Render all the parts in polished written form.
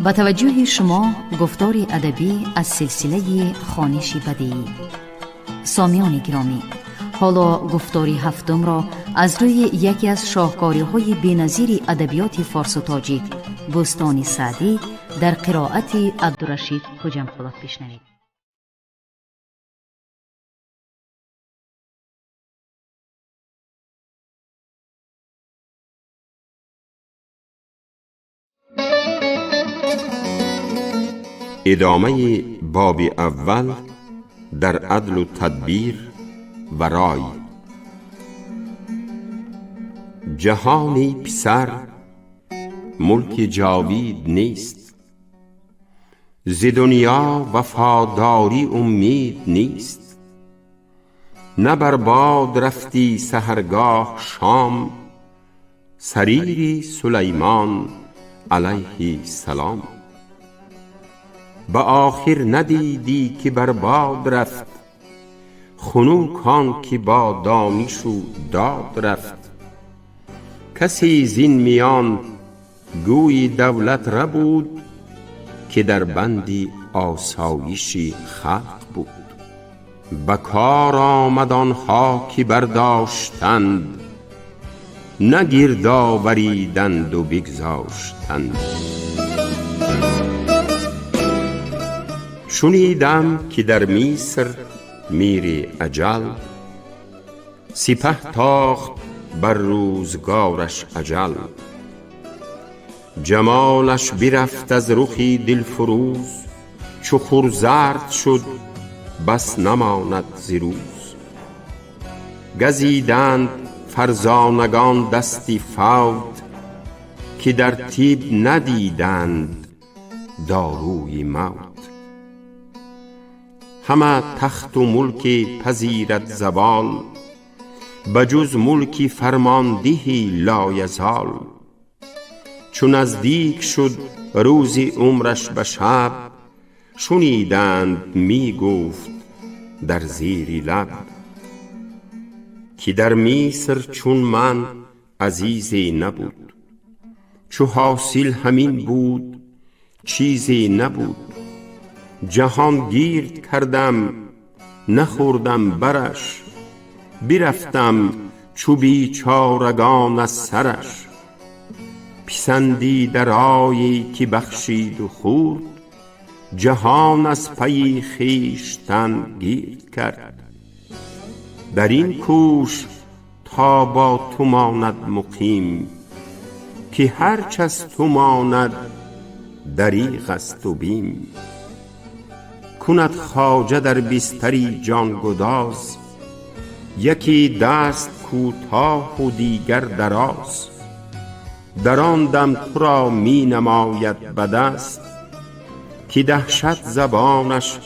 Ба таваҷҷӯҳи шумо гуфтори адабӣ аз силсилаи хониши бадеӣ. Сомиёни гиромӣ, ҳоло гуфтори ҳафтумро аз рӯи яке аз шоҳкориҳои беназири адабиёти форсу тоҷик, Бӯстони Саъдӣ, дар қироати Абдурашид Ҳуҷамқулов бишнавед. Идомаи боби аввал дар адлу тадбир ва рой. Ҷаҳони писар мулки ҷовид نیست، ز دنیا وفاداری امید نیست. نه بر باد رفتی سحرگاه شام، سریری سلیمان علیه السلام. به آخر ندیدی که بر باد رفت، خنک آن که با دانش و داد رفت. کسی زین میان گوی دولت ربود، که در بند آسایش خلق بود. به کار آمد آنها که برداشتند، نه گرد آوریدند و بگذاشتند. شنیدم که در مصر میر اجل، سپه تاخت بر روزگارش اجل. جمالش برفت از رخی دلفروز، چو خور زرد شد بس نماند ز روز. گزیدند فرزانگان دستی فوت، که در طب ندیدند داروی موت. همه تخت و ملک پذیرد زوال، بجز ملک فرماندهی لایزال. چو نزدیک شد روز عمرش به شب، شنیدند می گفت در زیر لب، که در مصر چون من عزیزی نبود، چو حاصل همین بود چیزی نبود. جهان گرد کردم نخوردم برش، برفتم چو بیچارگان از سرش. پسندیده رایی که بخشید و خورد، جهان از پی خویشتن گرد کرد. در این کوش تا با تو ماند مقیم، که هرچ از تو ماند دریغ است و بیم. کند خواجه در بستری جان گداز، یکی دست کوتاه و دیگر دراز. در آن دم تو را می نماید به دست، که دهشت زبانش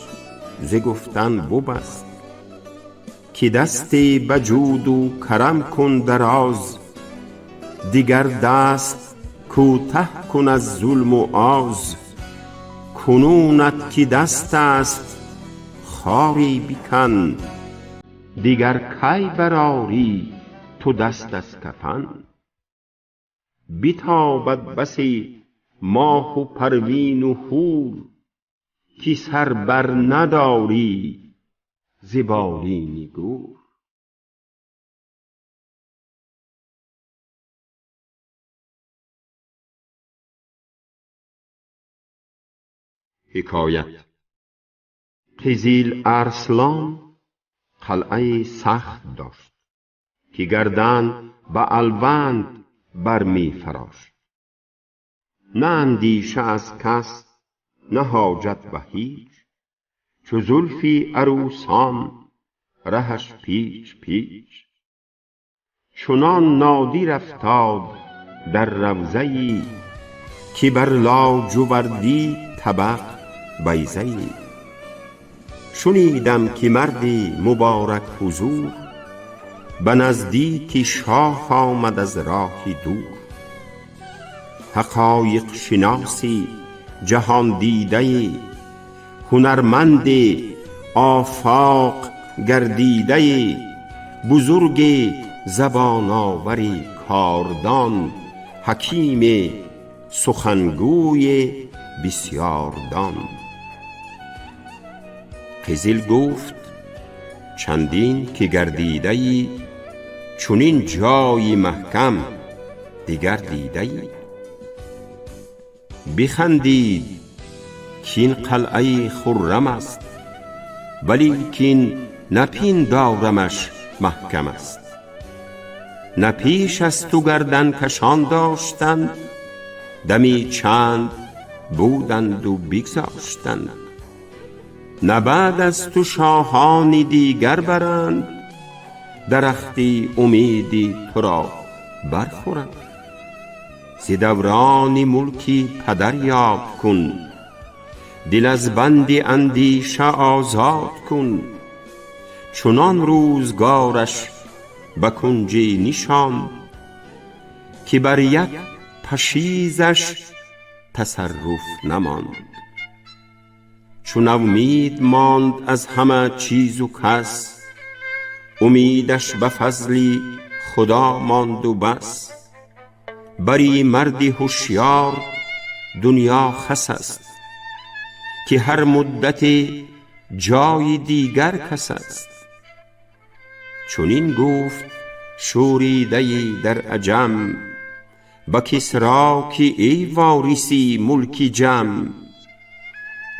ز گفتن ببست. که دستی به جود و کرم کن دراز، دگر دست کوته کن از ظلم و آز. کنونت که دست است خاری بکن، دگر کی برآری تو دست از کفن. بتابد بسی ماه و پروین و هور، که سر بر نداری ز بالین گور. Ҳикоят. Қизил Арслон қалъаи сахт дошт, ки гардан ба алванд бармефарошт. На андеша аз кас, на ҳоҷат ба ҳеҷ, чу зулфи арӯсон раҳаш печ печ. Чунон нодир афтод дар равзае, ки бар лоҷувардӣ табақ بیضه. شنیدم که مردی مبارک حضور، به نزدیک شاه آمد از راه دور. حقایق شناسی جهان دیده، هنرمند آفاق گردیده، بزرگ زبان آور کاردان، حکیم سخنگوی бисёрдон. Қизил гуфт: чандин ки гардидаӣ, чунин ҷойи маҳкам дигар дидаӣ? Бихандид кин қалъаи хуррам аст, валекин напиндорамаш маҳкам аст. На пеш аз ту гарданкашон доштанд, дами чанд буданд у бигзоштанд. На баъд аз ту шоҳони дигар баранд, дарахти умеди туро бархӯранд. Зи даврони мулки падар ёд кун, дил аз банди андеша озод кун. Чунон рӯзгораш ба кунҷе нишонд, ки бар як пашизаш тасарруф намонд. Чу ноумед монд аз ҳама чизу кас, умедаш ба фазли Худо монду бас. Бари марди ҳушёр дунё хас аст, ки ҳар муддате ҷойи дигар кас аст. Чунин гуфт шӯридае дар аҷам ба Кисро, ки эй вориси мулки Ҷам,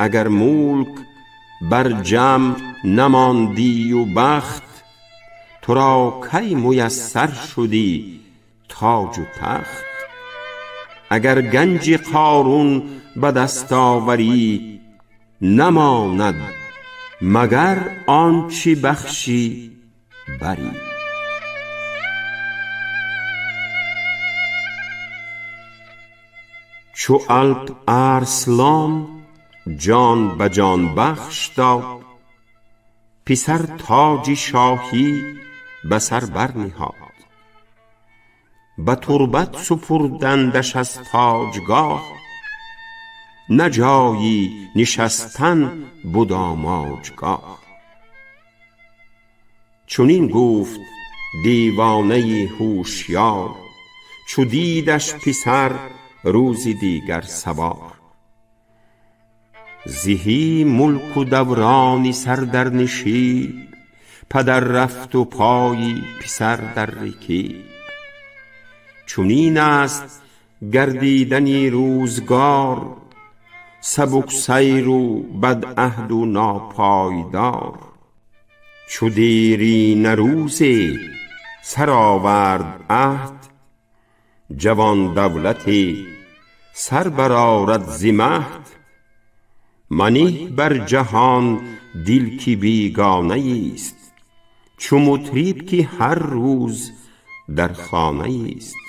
агар мулк бар Ҷам намондию бахт, туро кай муяссар шудӣ тоҷу тахт? Агар ганҷи Қорун ба даст оварӣ, намонад магар он чи бахшӣ барӣ. Чу Алп Арслон ҷон ба ҷонбахш дод, писар тоҷи шоҳӣ ба сар барниҳод. Ба турбат супурдандаш аз тоҷгоҳ, на ҷойи нишастан буд омоҷгоҳ. Чунин гуфт девонаи ҳушёр, чу дидаш писар рӯзи дигар савор: зиҳӣ мулку даврони сар дар нишеб, падар рафту пои писар дар рикеб. Чунин аст гардидани рӯзгор, сабуксайру бадаҳду нопойдор. Чу дерина рӯзе сар овард аҳд, ҷавон давлате сар барорад зи маҳд. Манеҳ бар ҷаҳон дил ки бегонаист, чу мутриб ки ҳар рӯз дар хонаист.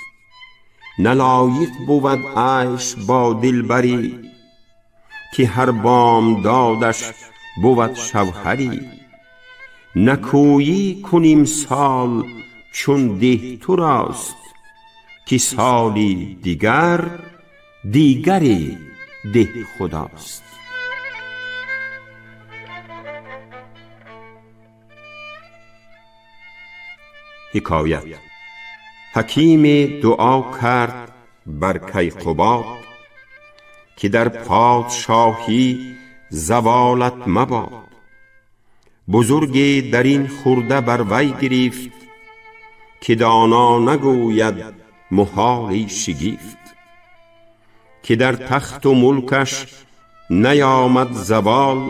На лоиқ бувад айш бо дилбарӣ, ки ҳар бомдодаш бувад шавҳарӣ. Накӯӣ кун имсол чун деҳ турост, ки соли дигар дигаре деҳ худост. Ҳикоят. Ҳакиме дуо кард бар Кайқубод, ки дар подшоҳӣ заволат мабод. Бузурге дар ин хурда бар вай гирифт, ки доно нагӯяд муҳоли шигифт. Ки дар тахту мулкаш наёмад завол,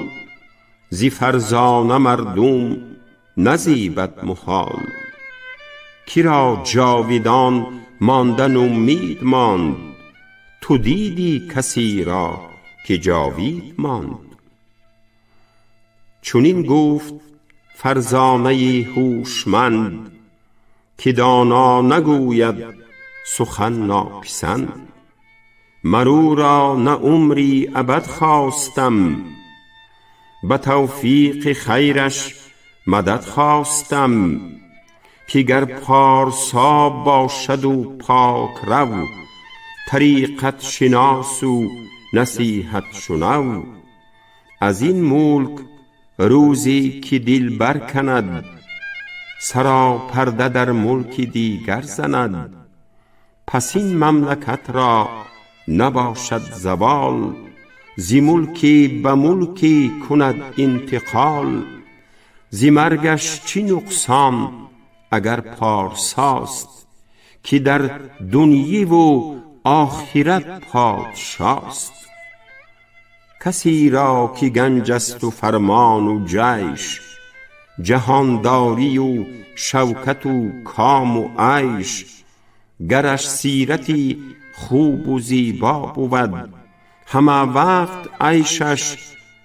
зи фарзона мардум назебад муҳол. Киро ҷовидон мондан умед монд, ту дидӣ касеро ки ҷовид монд? Чунин гуфт фарзонаи ҳушманд, ки доно нагӯяд сухан нописанд. Мар ӯ ро на умри абад хостам, ба тавфиқи хайраш мадад хостам. Ки гар порсо бошаду покрав, тариқат шиносу насиҳат шунав, аз ин мулк рӯзе ки дил барканад, саропарда дар мулки дигар занад. Пас ин мамлакат ро набошад завол, зи мулке ба мулке кунад интиқол. Зи маргаш чӣ нуқсон агар пارсост, ки дар дуньи ву охират подшост. Касе ро ки ганҷ аст у фармон у ҷайш, ҷаҳондорӣ у шавкат у ком у айш, граш сирати хуб у зебо بود، همه وقت عیشش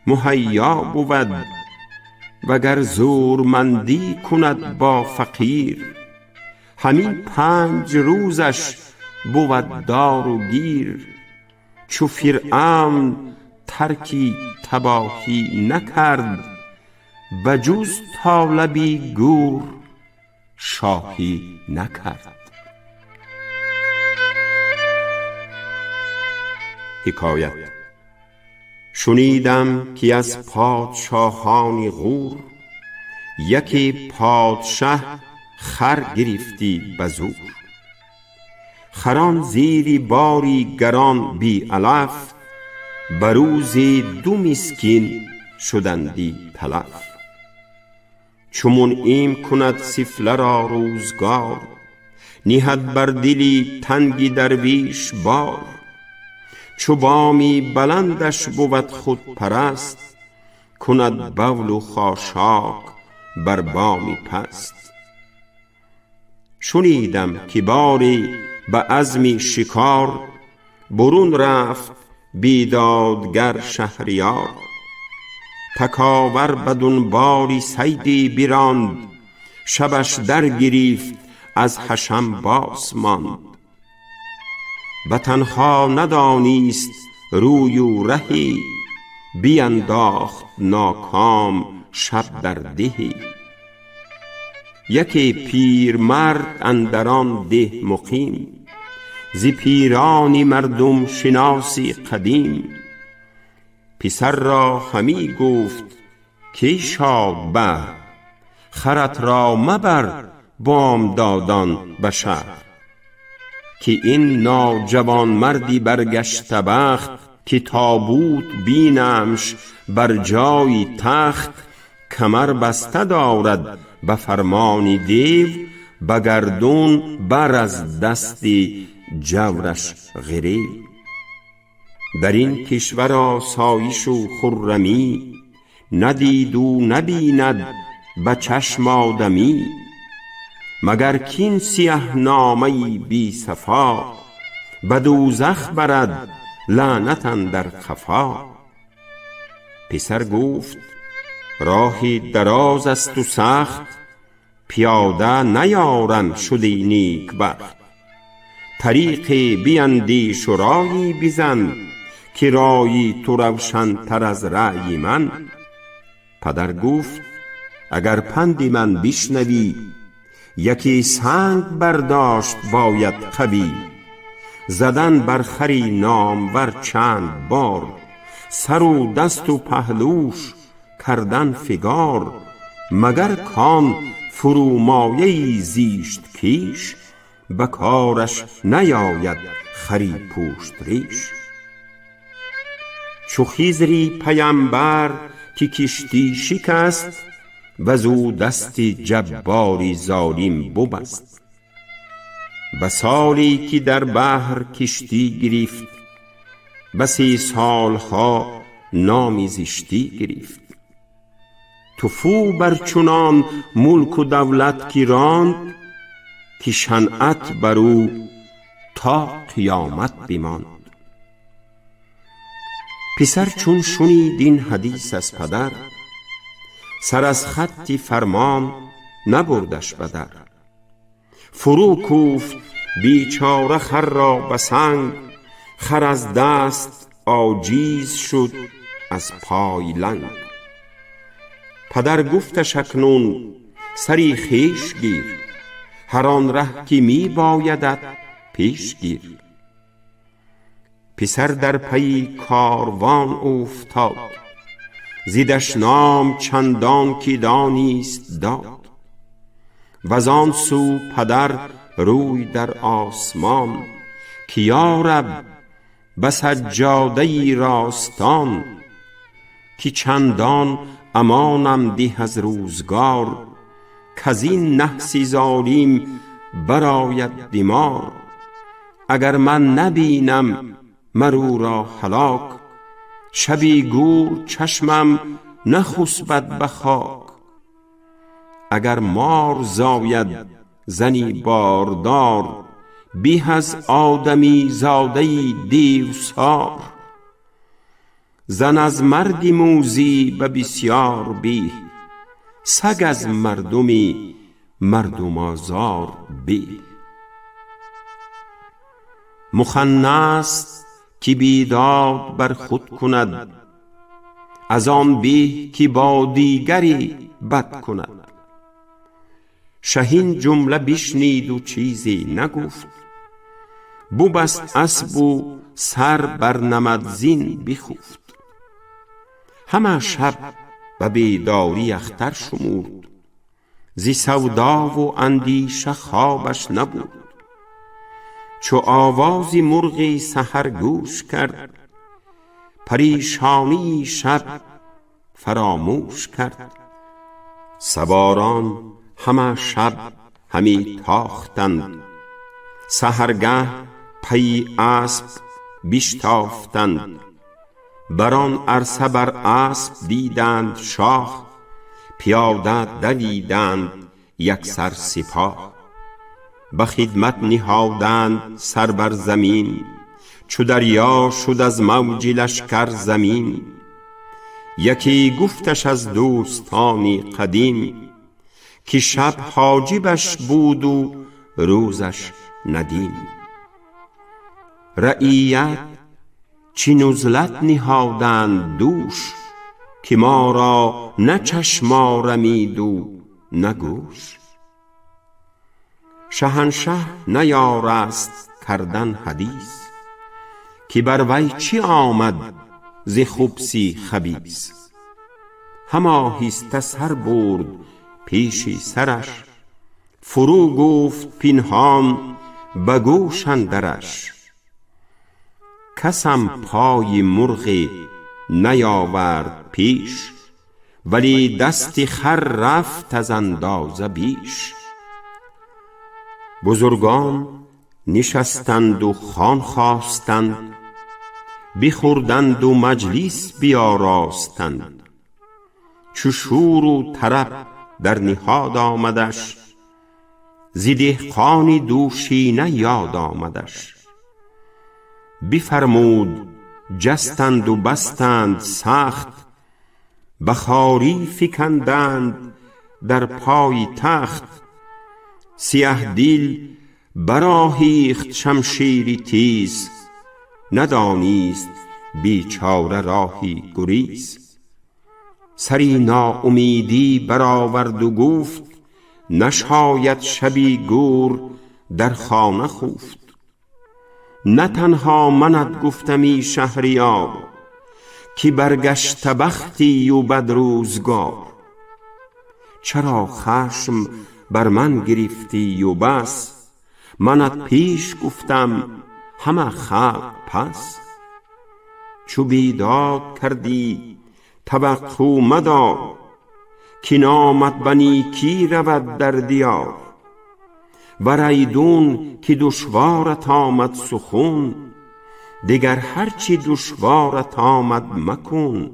مهیا بود. وگر زورمندی کند با فقیر، همین 5 روزش بود دار و گیر. چو فرعون ترکی تباهی نکرد، بجز طالبی گور شاهی نکرد. حکایت. شنیدم که از پادشاهان غور، یکی پادشه خر گرفتی بزور. خران زیر باری گران بی علف، به روزی 2 مسکین شدندی تلف. چو منعم کند سفله را روزگار، نهد بر دلی تنگی درویش بار. چو بامی بلندش بود خود پرست، کند بول و خاشاک بر بامی پست. شنیدم که باری به عزم شکار، برون رفت بیدادگر شهریار. تکاور به دنبال صیدی براند، شبش در گرفت از حشم باز ماند. به تنها ندانیست روی و رهی، بینداخت ناکام شب در دهی. یکی پیرمرد اندر آن ده مقیم، ز پیران مردم شناسی قدیم. پسر را همی گفت که شادبهر، خرت را مبر بامدادان به شهر. که این ناجوانمردی برگشته بخت، که تابوت بینمش بر جای تخت. کمر بسته دارد به فرمان دیو، به گردون بر از دست جورش غریو. در این کشور آسایش و خرمی، ندید و نبیند به چشم آدمی. مگر کاین سیه نامه بی صفا، به دوزخ برد لعنت اندر قفا. پسر گفت راهی دراز است و سخت، پیاده نیارم شدی نیکبخت. طریقی بیندیش و رایی بزن، که رایی تو روشن تر از رأی من. پدر گفت اگر پند من بشنوی، یکی سنگ برداشت باید قوی. زدن بر خری نامور چند بار، سر و دست و پهلوش کردن فگار. مگر کان فرومایه زیشت کیش، به کارش نیاید خری پوشت ریش. چو خضری پیمبر که کشتی شکست، وزو دست جباری ظالم ببست. به سالی که در بحر کشتی گرفت، بسی سالها نام زشتی گرفت. تفو بر چنان ملک و دولت که راند، که شنعت بر او تا قیامت بماند. پسر چون شنید این حدیث از پدر، سر از خط فرمان نبردش بدر. فرو کوفت بیچاره خر را به سنگ، خر از دست عاجز شد از پای لنگ. پدر گفتش اکنون سری خویش گیر، هر آن ره که می بایدت پیش گیر. پسر در پی کاروان اوفتاد، ز دشنام چندان که دانیست داد. وزان سو پدر روی در آسمان، که یا رب به سجاده راستان، که چندان امانم ده از روزگار، کزین نحس زالیم برآید دمار. اگر من نبینم مر او را هلاک، شبی گور چشمم نخسبد به خاک. اگر مار زاید زنی باردار، به از آدمی زاده دیو سار. زن از مردی موذی به بسیار به، سگ از مردمی مردم آزار به. مخنث که بیداد بر خود کند، از آن به که با دیگری بد کند. شه این جمله بشنید و چیزی نگفت، ببست اسب و سر بر نمد زین بخفت. همه شب به بیداری اختر شمرد، ز سودا و اندیشه خوابش نبرد. چو آواز مرغ سحر گوش کرد، پریشانی شب فراموش کرد. سواران همه شب همی تاختند، سحرگه پی اسپ بشتافتند. بر آن عرصه بر اسپ دیدند شاه، پیاده دویدند یکسر سپاه. به خدمت نهادند سر بر زمین، چو دریا شد از موج لشکر زمین. یکی گفتش از دوستان قدیم، که شب حاجبش بود و روزش ندیم. رعیت چه نزلت نهادند دوش، که ما را نه چشم آرمید و نه گوش. شهنشه نیارست کردن حدیث، که بر وی چه آمد ز خبث خبیث. هم آهسته سر برد پیش سرش، فرو گفت پنهان به گوش اندرش. کسم پای مرغی نیاورد پیش، ولی دست خر رفت از اندازه بیش. بزرگان نشستند و خوان خواستند، بخوردند و مجلس بیاراستند. چو شور و طرب در نهاد آمدش، ز دهقان دوشینه یاد آمدش. بفرمود جستند و بستند سخت، به خواری فکندند در پای تخت. سیه دل برآهیخت شمشیر تیز، ندانست بیچاره راهی گریز. سری ناامیدی برآورد و گفت، نشاید شبی گور در خانه خفت. نه تنها منت گفتم ای شهریار، که برگشته بختی و بد روزگار. چرا خشم بر من گرفتی و بس، منت پیش گفتم همه خلق پس. چو بیداد کردی توقع مدار، که نامت به نیکی رود در دیار. ور ایدون که دشوارت آمد سخن، دگر هر چه دشوارت آمد مکن.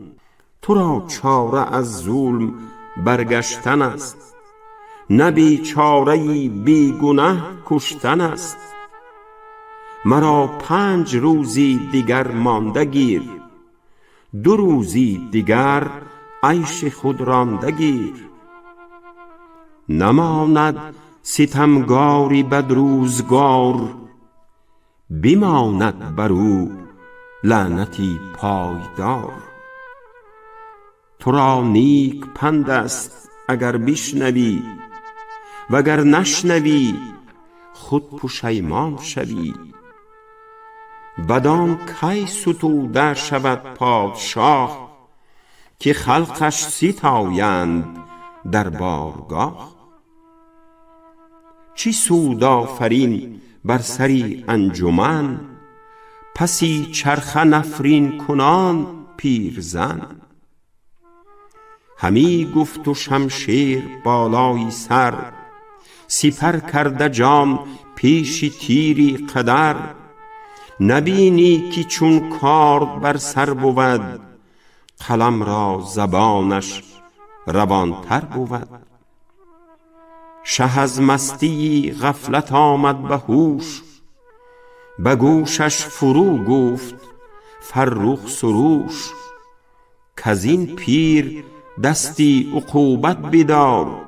تو را چاره از ظلم برگشتن است، نه بیچاره ای بی گنه کشتن است. مرا 5 روزی دیگر مانده گیر، 2 روزی دیگر عیش خود رانده گیر. نماند ستمگاری بد روزگار، بماند بر او لعنتی پایدار. تو را نیک پند است اگر بشنوی، وگر نشنوی خود پشیمان شوی. بدان کی ستوده شود پادشاه، که خلقش ستایند در بارگاه. چه سود آفرین بر سری انجمن، پسی چرخه نفرین کنان پیرزن. همی گفت و شمشیر بالای سر، سپر کرده جان پیش تیری قدر. نبینی که چون کارد بر سر بود، قلم را زبانش روان تر بود. شه از مستی غفلت آمد به هوش، به گوشش فرو گفت فرخ سروش. کزین پیر دستی عقوبت بدار،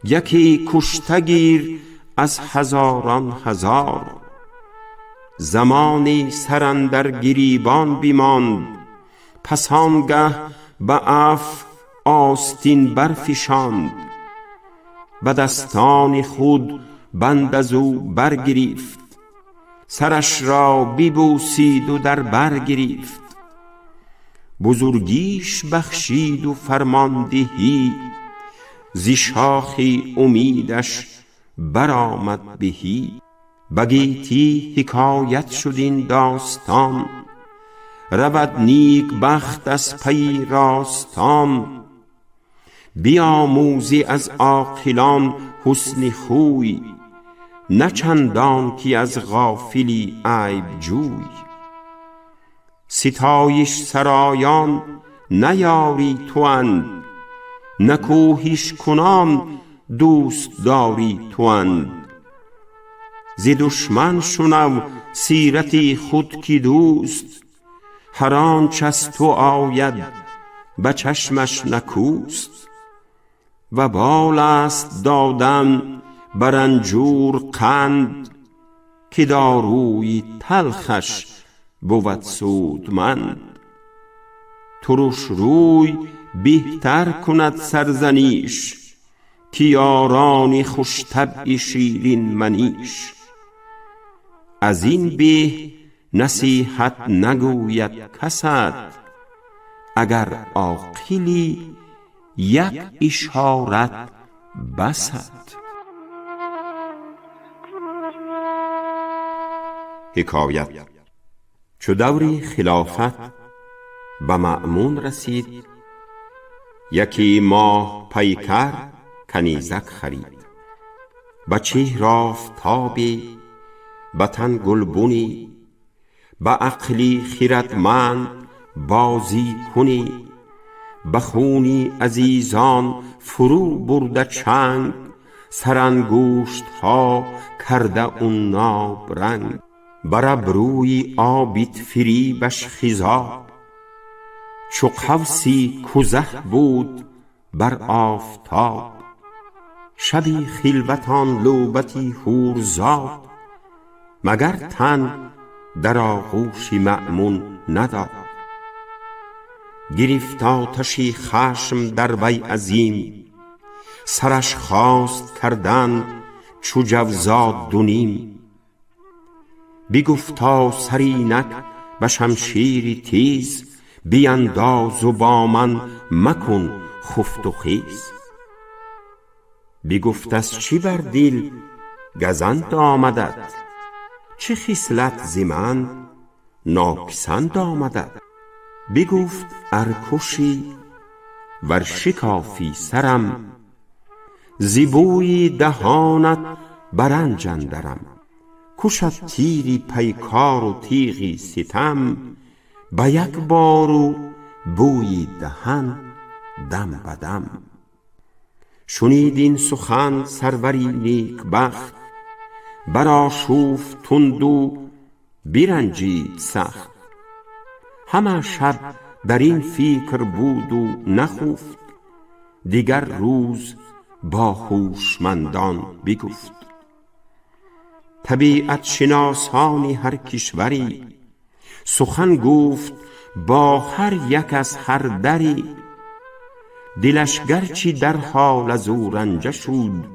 یکی کشته گیر از هزاران هزار. زمانی سر اندر گریبان بماند، پس آنگه به عفو آستین برفشاند. به دستان خود بند از او برگرفت، سرش را ببوسید و در بر گرفت. بزرگیش بخشید و فرماندهی، ز شاخ امیدش برآمد بهی. به گیتی حکایت شد این داستان، رود نیک بخت از پی راستان. بیاموزی از عاقلان حسن خوی، نه چندان که از غافلی عیب جوی. ستایش سرایان نه یاری تواند، نکوهش کنان دوستداری تواند. ز دشمن شنو سیرت خود که دوست، هر آنچ از تو آید به چشمش نکوست. وبال است دادن بر رنجور قند، که داروی تلخش بود سودمند. ترش روی بهتر کند سرزنیش، که یاران خوش طبع شیرین منیش. از این به نصیحت نگوید کست، اگر عاقلی یک اشارت بست. حکایت: چو دوری خلافت به مأمون رسید، یکی ماه پیکر کنیزک خرید. به چهر آفتابی، به تن گلبنی، به عقلی خردمند بازی کنی. به خونی عزیزان فرو برده چنگ، سرانگشت ها کرده عناب رنگ. بر ابروی عابد فریبش خضاب، چو قوسی کزه بود بر آفتاب. شبی خلوت آن لعبتی حور زاد، مگر تن در آغوش مأمون نداد. گرفت آتشی خشم در وی عظیم، سرش خواست کردن چو جوزا دو نیم. بگفتا سر اینک به شمشیر تیز، بینداز و با من مکن خفت و خیز. بگفت از چه بر دل گزند آمدت، چه خصلت ز من ناپسند آمدت؟ بگفت ار کشی ور شکافی سرم، ز بوی دهانت به رنج اندرم. کشد تیر پیکار و تیغ ستم، به یک بار و بوی دهن دم به دم. شنید این سخن سروری نیک بخت، برآشفت تند و برنجید سخت. همه شب در این فکر بود و نخفت، دیگر روز با هوشمندان بگفت. طبیعت شناسان هر کشوری، سخن گفت با هر یک از هر دری. دلش گرچه در حال از او رنجه شد،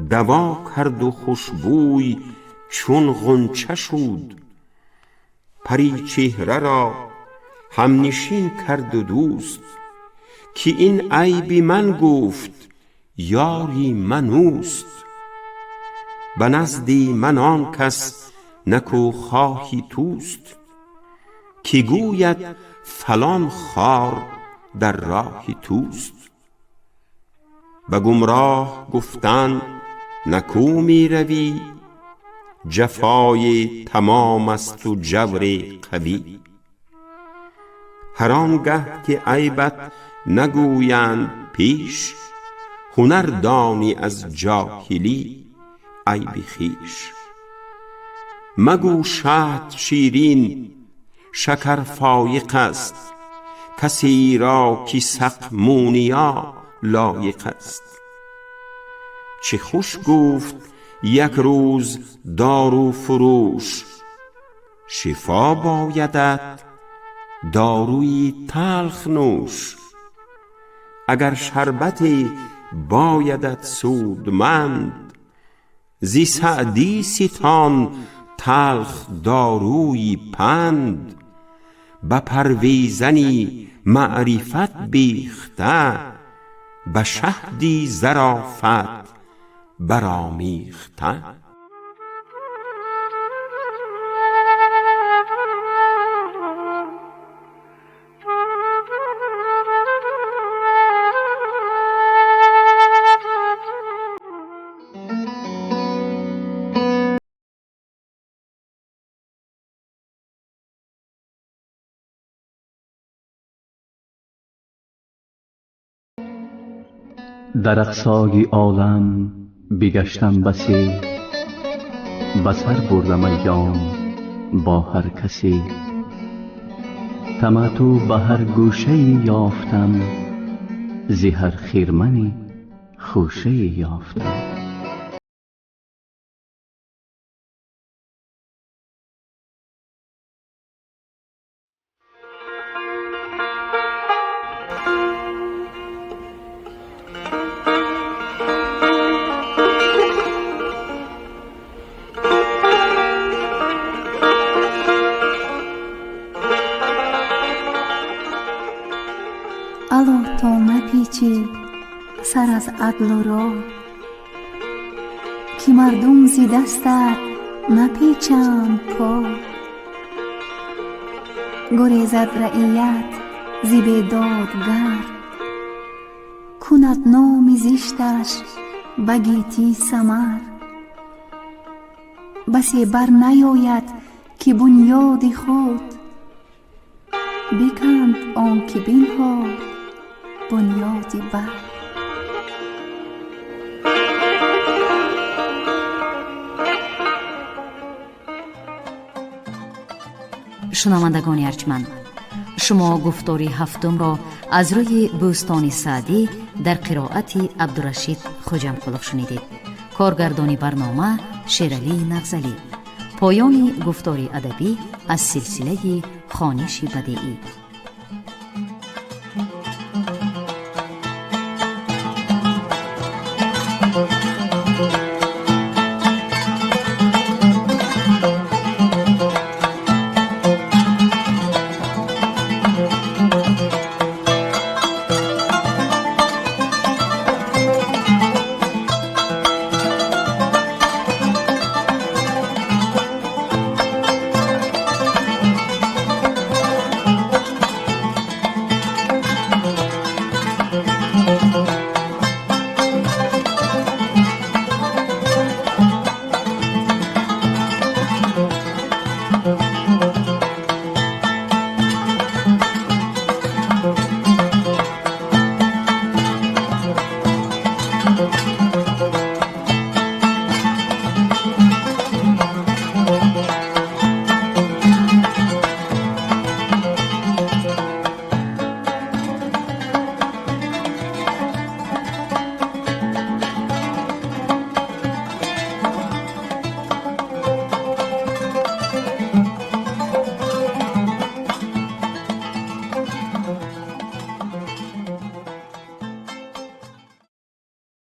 دوا کرد و خوشبوی چون غنچه شد. پری چهره را همنشین کرد و دوست، که این عیب من گفت یاری من اوست. به نزدی من آن کس نکوخواهی توست. که گوید فلان خار در راه توست. به گمراه گفتن نکو می روی، جفای تمام است و جور قوی. هر آنگه که عیبت نگویند پیش، هنر دانی از جاهلی عیب خویش. مگو شهد شیرین شکر فایق است، کسی را که سقمونیا لایق است. چه خوش گفت یک روز دارو فروش، شفا بایدت داروی تلخ نوش. اگر شربتی بایدت سودمند، ز سعدی ستان تلخ داروی پند. به پرویزنی معرفت بیخته، به شهدی ظرافت برآمیخته. در اقصای عالم بگشتم بسی، به سر بردم ایام با هر کسی. تمتع به هر گوشه ای یافتم، ز هر خرمنی خوشه ای یافتم. الا تا نپیچی سر از عدل و رای، که مردم ز دستت نپیچند پای. گریزد رعیت ز بیدادگر، کند نام زشتش به گیتی سمر. بسی بر نیاید که بنیاد خود، بکند آن که بنهاد بنیاد بر. Шунавандагони арҷманд, шумо гуфтори ҳафтумро аз рӯи Бӯстони Саъдӣ дар қироати Абдурашид Хоҷамқулов шунидед. Коргардони барнома Шералии Нағзалӣ. Поёни гуфтори адабӣ аз силсилаи хониши бадеӣ.